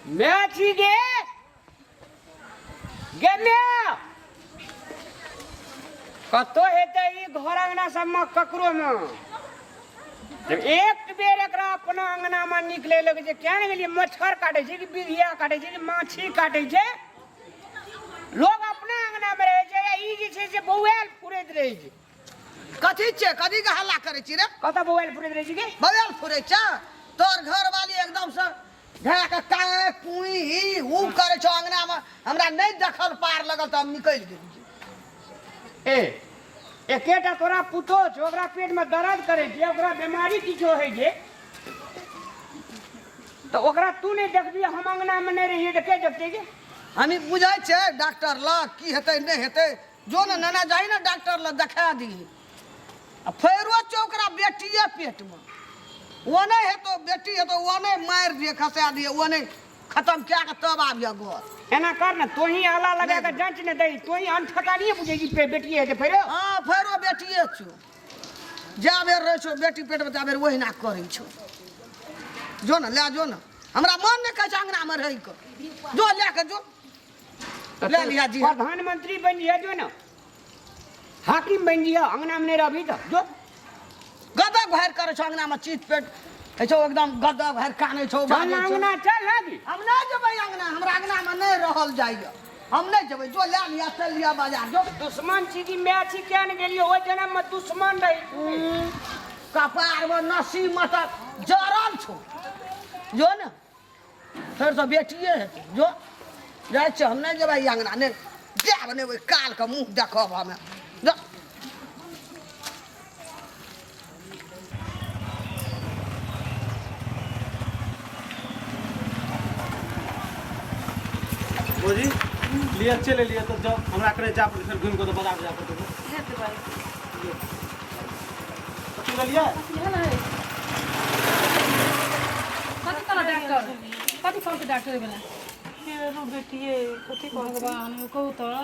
मैं छी गे गे मैं कतौ हेतै ई घर अंगना सबमे ककरोमे एक बेर एकरा अपना अंगनामे निकले लगै छै किया ने गेलियै मच्छर काटै छै कि बिधिया काटै छै कि माछी काटै छै लोग अपना अंगनामे रहै छै आ ई जे छै से बौआयल फुरैत रहै छै कथी छै कथी के हल्ला करै छी रे कतऽ बौआयल फुरैत रहै छै गे बौआयल फुरै छै तोर घरवाली एकदम से धए के काए कुई ई ऊ करै छौ अंगना मे हमरा नहि देखल पार लगल तऽ हम निकलि गेलियै ए एकेटा तोरा पुतोह छौ ओकरा पेटमे दर्द करै छै ओकरा बेमारी किछो होइ छै तऽ ओकरा तू नहि देखबी हम अंगनामे नहि रहियै तऽ के देखतै गे हम ई बुझै छियै डॉक्टर लग की हेतै नहि हेतै जो ने नाना जाही ने डॉक्टर लग देखा दीही आ फेरो छौ ओकरा बेटिए पेटमे ओ नहि हेतौ बेटी हेतौ ओ नहि मारि दिए खसा दिए ओ नहि खतम कए कऽ तब आबिह घर एना कर ने तोही आला लगा कऽ जाँच ने दही तोही अनठका नहीं बुझै छी बेटिए हेतै फेरो हँ फेरो बेटिए छौ जा बेर रहै छौ बेटी पेटमे ता बेर ओहिना करै छौ जो ने लए जो ने हमरा मन नहि कहै छै अङ्गनामे रहि कऽ जो लए कऽ जो ले लिहा जी प्रधानमंत्री बनि जिया जो ने हाकिम बनि जिया अंगना में नहीं रहबी तो जो गदक भरि करै छौ अङ्गनामे चीत पेट होइ छौ एकदम गदक भरि कानै छौ चल बाजै छौ। अंगना चल ना जी हम नहि जेबै अङ्गना हमरा अङ्गनामे नहि रहल जाइए हम नहि जेबै जो लए लिअ चलि लिअ बाजार जो दुश्मन छी कि माय छी किया ने गेलियो ओहि जन्म में दुश्मन रही कपारमे नसी मतलब जरल छौ जो ने फेर तऽ बेटिए हेतै जो जाइ छियै हम नहि जेबै ई अङ्गना नहि जायब नहि ओहि कालके मुँह देखब हमे जो भौजी लिए चलि एलियै तऽ जाउ हमरा कने जा पड़तै फेर घुमि कऽ तऽ बाजार जा पड़तै हेतै भाइ कथी लेलियै कथी कहलक डॉक्टर कथी कहलकै डॉक्टर वला फेरो बेटिए कथी कहलकै भगवान कहू तऽ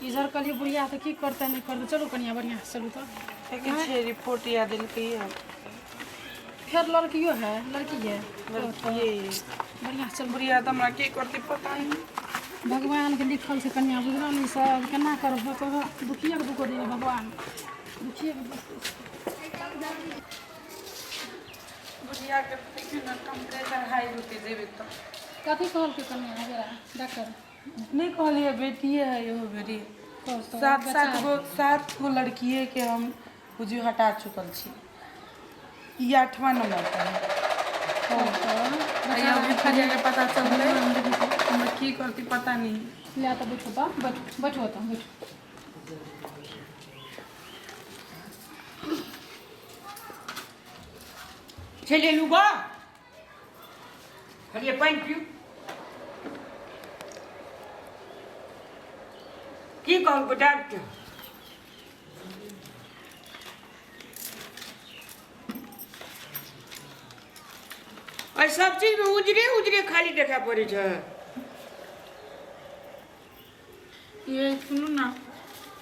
ई झरकलियै बुढ़िया तऽ की करतै नहि करतै चलू कनिया बढ़िआँ से चलू तऽ देखै छियै रिपोर्ट या देलकै यऽ फेर लड़कियो है लड़की है लड़किए बढ़िआँ से चलू बुढ़िया तऽ हमरा की करतै पता नहि भगवानके लिखल छै कनिया बुझलहुँ ने ई सब केना करब कहू दुखिएके दुःख दैए भगवान दुखिएके दुःख बुढ़िया के देखियौ ने टेम्परेचर हाई होतै जेबै तऽ कथी कहलकै कनिया जरा डॉक्टर नहि कहलियै बेटिए है इहो बेरी कहू तऽ सात बच्चा सात गो 7 गो लड़किए के हम बुझियौ हटा चुकल छी ई 8वां नंबर पर है कहू तऽ आ अभी बुढ़िया के पता चलतै हमरा की करती पता नहीं ले तऽ बैठो तऽ बैठो बैठो तऽ बैठो चलि एलू गो कहलियै पानि पीउ की कहलको डॉक्टर एहि सब चीजमे उजरे उजरे खाली देखा पड़ै छै ये सुनू ना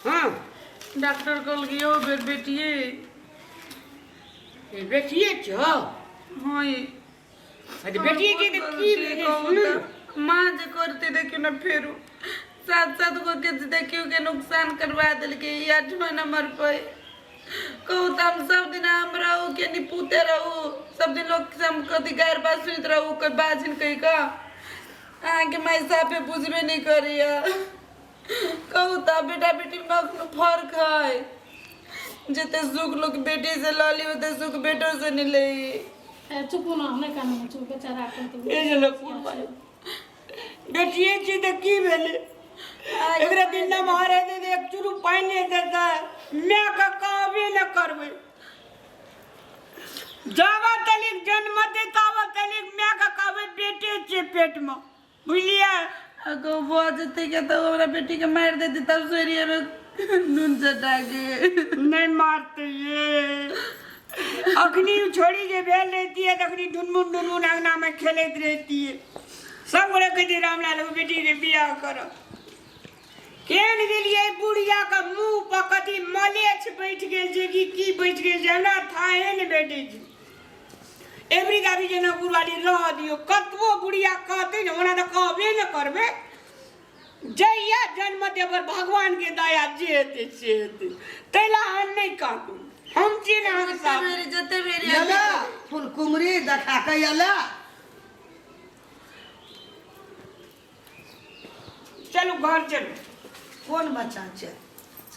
हँ डॉक्टर कहलकै यौ बेर बेटिए ई बेटिए छौ हाँ ये अच्छा बेटिए के तऽ की भेलै सुनू ने। माँ जे करते देखियौ ने फेरो सात सात गो के देखियौ के नुकसान करवा देलकै ई 8वां नंबर पर कहू तऽ हम सब दिन हम रहू के निपूते रहू सब दिन लोग से हम कथी गारि बात सुनैत रहू कोई बाजिन कहि कऽ अहाँके माय साफे बुझबे नहि करैया कहू तऽ बेटा बेटीमे अखनो फर्क है जते सुख लोक बेटी से लऽ ली ओते सुख बेटो से नहि लै ए चुप ना नहि कानू चुप बेचारा अपन ए जे लकुर भाई बेटिए छी तऽ की भेलै एकरा दिन नमहर हेतै तऽ एक चुरू पानि नहि देतै मायके कहबे नहि करबै जाबत तलिक जन्म देतै ताबत तलिक मायके कहबै बेटे छै पेटमे बुझलियै आ कहू भऽ जेतै के तऽ हमरा बेटीके मारि देतै तब शरीरमे नून चटा के नहि मारतै ये अखनी छोड़ी जे भेल रहितियै तऽ अखनी ढुनमुन ढुनमुन अङ्गनामे खेलैत रहितियै सब गोटे कहैत रामलाल बेटीके बियाह करब केहन गेलियै बुढ़िया के मुंह पर कथी मलेछ बैठ गेल छै कि की बैठ गेल छै हमरा थाहे नहि भेटै छै एबरी गाबी जेना बुढ़वाली रह दियौ कतबो बुढ़िया कहतै ने ओना तऽ कहबे ने करबै जहिया जन्म देबर भगवान के दया जे हेतै से हेतै ताहि लए अहाँ नहि कानू हम छी ने अहाँके साथ बेरी जते बेरी एला फुलकुमरी देखा के एला चलू घर चलू कोन बच्चा छै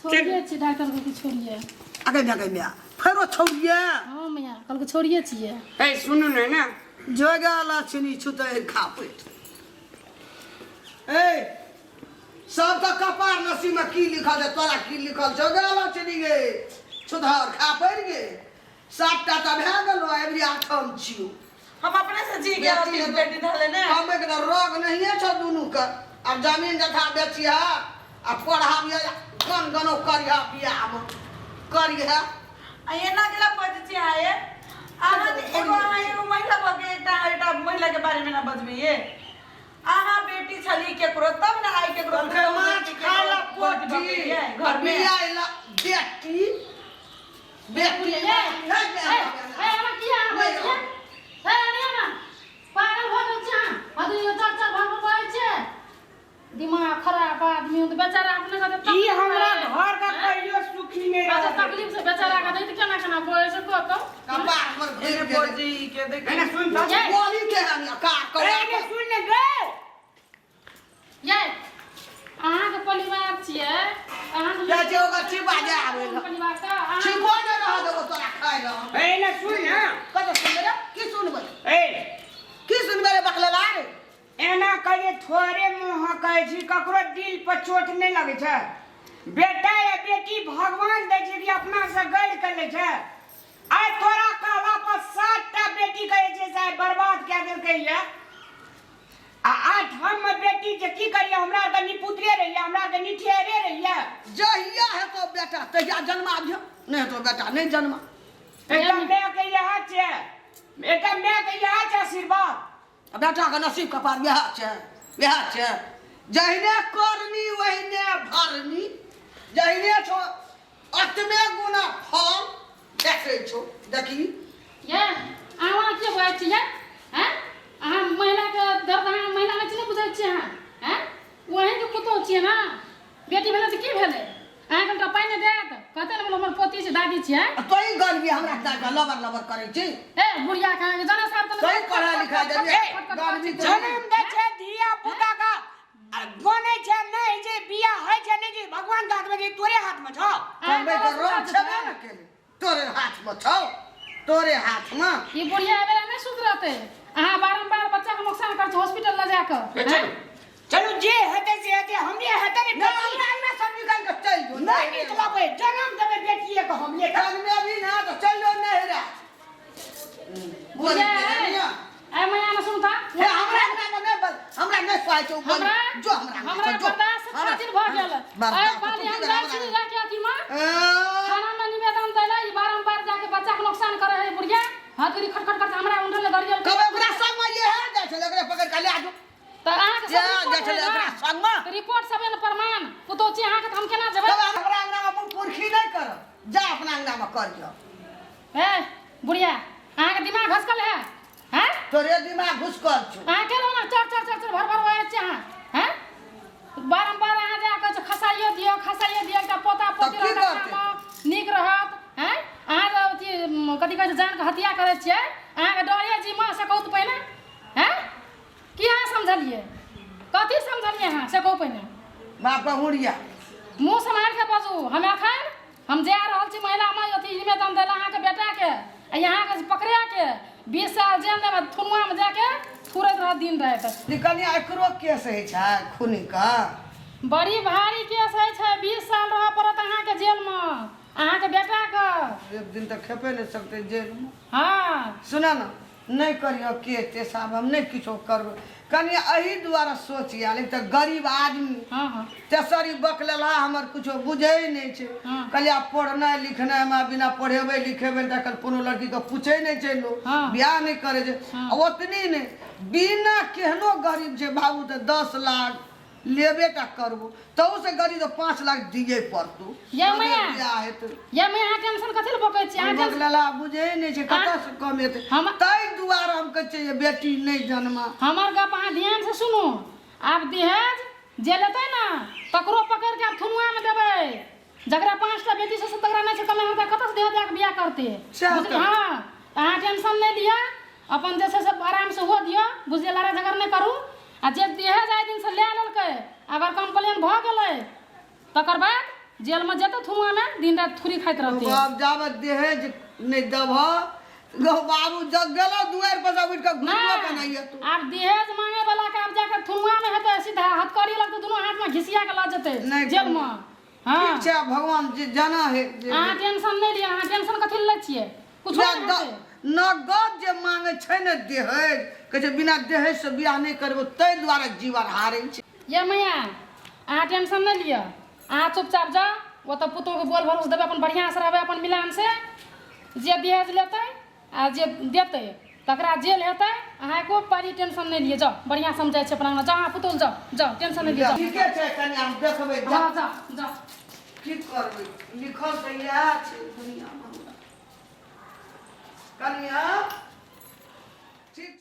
छोड़िए छियै डॉक्टर कहलकै छोड़िए अगे माय गे माय फेरो छौड़िए हँ मैया कहलकै छोड़िए छियै ए सुनू ने ने जोगा लक्ष्मी छुतै खा पेट ए सब तऽ कपार नसीब में की लिखल है तोरा की लिखल छौ गे लक्ष्मी गे छुधर खा पड़ि गे सातटा तऽ भए गेलो एबरी आठम छियौ हम अपने से जी के बेटी अथी बेटी धले ने हम एक रोग नहिए छौ दुनू के आब जमीन जथा बेचिह आ पढ़ाबिह गन गनो करिह बियाहमे करिह आ एना केला बजै छी अहाँ ये अहाँ एगो अहाँ एगो महिला भऽ के एकटा एकटा महिला के बारे में ना बजबै ये अहाँ बेटी छली केकरो तब ने आइ केकरो कहलकै माछ खाय ला पोठी घर में बिया ला बेटी बेटी ए, ए, ए, हमरा किया अहाँ बजै छियै? ए, अरे ना, पागल भऽ गेल छी अहाँ। आदमी के चर चर भर भर बजै छियै। दिमाग खराब आदमी तऽ बेचारा अपने के तऽ ई तकलीफ हमरा है। घर का कहियो सुखी नहीं अच्छा रहत तकलीफ से बेचारा के दैत केना केना बोलै छै कहतौ कपार पर घुरि एने गेलै बोजी के देख एने सुन तऽ ये। बोली के हम का ए, एने कर सुन ने गे ये अहाँके परिवार छियै अहाँके जा जे ओकर छिपा जे आबै ल। परिवार के अहाँ छिपो नहि रह देबो तोरा खाय ल ए, एने सुन ने कतऽ सुनबै रे की सुनबै ए की सुनबै रे बकलेला रे एना कहिए थोड़े मुँह कहै छी ककरो दिल पर चोट नहि लगै छै बेटा या बेटी भगवान दै छै कि अपना से गढ़ के लै छै आइ तोरा कहला पर सातटा बेटी कहै छै से आइ बर्बाद कए देलकै ये आ आठम मे बेटी छै की करिए हमरा आरके निपुत्रे रहिए हमरा आरके निठियरे रहिए जहिया हेतौ बेटा तहिया जन्माबिह नहि हेतौ बेटा नहि जन्मा एकटा माय के इएह छै एकटा माय के इएह छै आशीर्वाद आ बेटाके नसीब कपार वएह छै वएह छै जहिने करनी ओहिने भरनी जहिने छौ अतने गुना फल देखै छौ देखी ये अहाँ ओना किए बजै छियै हैं अहाँ महिलाके दर्द अहाँ महिला नहि छी ने बुझै छियै अहाँ हैं ओ अहीँके पुतोहु छियै ने बेटी भेलै तऽ की भेलै अहाँके कनिटा पानि नहि देत कहतै ने हमर पोती छै दादी छियै आ तोही गलबी हमरा दादा लबर लबर करै छी ए बुढ़िया के अहाँके जाना साहब तऽ तोही पढ़ा लिखा देबी गलबी जन्म दै छै धिया पुता का आ गनै छै नहि जे बियाह होइ छै नहि जे भगवान के हाथमे छै तोरे हाथमे छौ करबै के रोग छेबे ने केले तोरे हाथमे छौ तोरे हाथमे ई बुढ़िया एहि बेरा नहि सुधरतै अहाँ बारम्बार बच्चाके नुकसान करै छी हॉस्पिटल लऽ जाकऽ चलू चलू जे हेतै से हेतै हमरे हेतै ने नहि हमरा अंगना सब निकालि कऽ चलि जो नहि निकलबै जन्म देबै बेटिए के हम लेकिन जन्मे भी ना तऽ चलि जो नहिरा बोल बुढ़िया ए मैया ने सुनता हे हमरा अंगना मे नहि बज हमरा नहि सुहाइ छौ बोल हमरा जो हमरा अंगना हमरा से, जो बर्दाश्त हमरा- खातिर भऽ गेल बर्दाश्त ए बाली तू हम की जाइ हमरा- छी जाके अथी मे ए, थाना में निवेदन दै ई बारम्बार जाके बच्चा के नुकसान करे है बुढ़िया हथेली खटखट करके हमरा उंडल गरियल कब ओकरा संग मे इएह जाइ छलै ओकरे पकड़ि कऽ लए जो तऽ अहाँके जा सब जाइ रिपोर्ट छलै है ओकरा ना? संग मे तऽ रिपोर्ट सब है ने प्रमाण पुतोहु छी अहाँके तऽ हम केना जेबै तब हमरा अंगना मे पुरखी नहि करब जा अपना अंगना मे करिह ए बुढ़िया अहाँके दिमाग घसकल है हैं तोरे दिमाग घुसकल छौ अहाँ केना ओना चर चर चर चर भर भर बजै छी अहाँ हैं बारम्बार अहाँ जा कऽ खसाइयो दियौ खसाइयो दियौ एकटा पोता पोती तब की रहत करतै? अंगनामे, नीक रहत हैं अहाँ जे अथी कथी कहै छै जानके हत्या करै छियै अहाँके डरे जी माँ से कहू तऽ पहिने हैं की अहाँ समझलियै कथी समझलियै अहाँ से कहू पहिने बाप के हुड़िया मुँह सम्हारि के बाजू हम एखन हम जा रहल छी महिला मे अथी निवेदन दै लए अहाँके बेटाके आ अहाँके पकड़ाके 20 साल जेल देब थुनुआमे जाके थुरैत रहत दिन राति निकलिया एकरो केस होइ छै खूनी के बड़ी भारी केस होइ छै 20 साल रहऽ पड़त अहाँके जेलमे अहाँके बेटाके एक दिन तऽ खेपे नहि सकतै जेलमे हँ सुना ने नहि करियौ के तेस आब हम नहि किछो करबै कनि एहि दुआरे सोच आयल एक तऽ गरीब आदमी हँ हँ तेसर ई बकलेलहा हमर किछो बुझै नहि छै हँ। कहलियै आब पढ़नाइ लिखनाइ हमरा बिना पढ़ेबै लिखेबै नहि तऽ आइकाल्हि कोनो लड़कीके पूछै नहि छै लोक हँ। बियाह नहि करै छै हँ। आ ओतनी नहि बिना केहनो गरीब छै बाबू तऽ 10 लाख लेबे टा करबो तहू से गरीब तऽ 5 लाख दिए पड़तौ ये तबे मैया। बियाह हेतै ये मैं अहाँ टेंशन कथी लए बकै छी अहाँ टेंशन बकलेला बुझै नहि छै कतऽ से कम हेतै हम- ताहि दुआरे हम कहै छियै जे बेटी नहि जन्मा हमर गप अहाँ ध्यान से सुनू, आब दहेज जे लेतै ने तकरो पकड़ि के आब थुनुआमे देबै। जकरा 5टा बेटी छै से तकरा नहि छै कमाइ, हुनका कतऽसँ दहेज दए के बियाह करतै? सएह तऽ। बुझलियै? हँ, अहाँ टेंशन नहि लिअ, अपन जे छै से आरामसँ हुअ दिअ, बुझलियै? लड़ाइ झगड़ नहि करू। आ जे दहेज आइ दिनसँ लए लेलकै, अगर कम्प्लेन भऽ गेलै तकर बाद जेलमे जेतै, थुनुआमे दिन राति थूरी खाइत रहतै। बाप जाबे दहेज नहि देबह गौ बाबू जग गेलो दुआरि पर से उठि कऽ घुमियो के नहि एतौ। आब दहेज मांगे वाला के आब जाके थुनुआ में हेतै सीधा हथकड़ी लगतै, दुनू हाथ में घिसिया के लऽ जेतै नहि जेल में। हाँ। ठीक छै, आब भगवान जे जाना है जे अहाँ टेंशन नहि लिअ, अहाँ टेंशन कथी लए लै छियै? कुछो नहि हेतै। नगद जे मांगे छै ने दहेज, कहै छै बिना दहेज से बियाह नहि करबो, ताहि दुआरे जीवन हारै छै। ये मैया, अहाँ टेंशन नहि लिअ, अहाँ चुपचाप जाउ ओतऽ, पुतोहके बोल भरोस देबै, अपन बढ़िआँसँ रहबै अपन मिलान से। जे दहेज लेतै आ जे देतै तकरा जेल हेतै। अहाँ एको पारी टेंशन नहि लिअ, जाउ, बढ़िआँ से हम जाइ छी अपना अंगना। जाउ अहाँ पुतोहु, जाउ जाउ, टेंशन नहि लिअ, जाउ। ठीके छै कनि, हम देखबै। हँ, जाउ जाउ। की करबै, लिखल तऽ इएह छै दुनियामे हमरा कनिया। ठीक।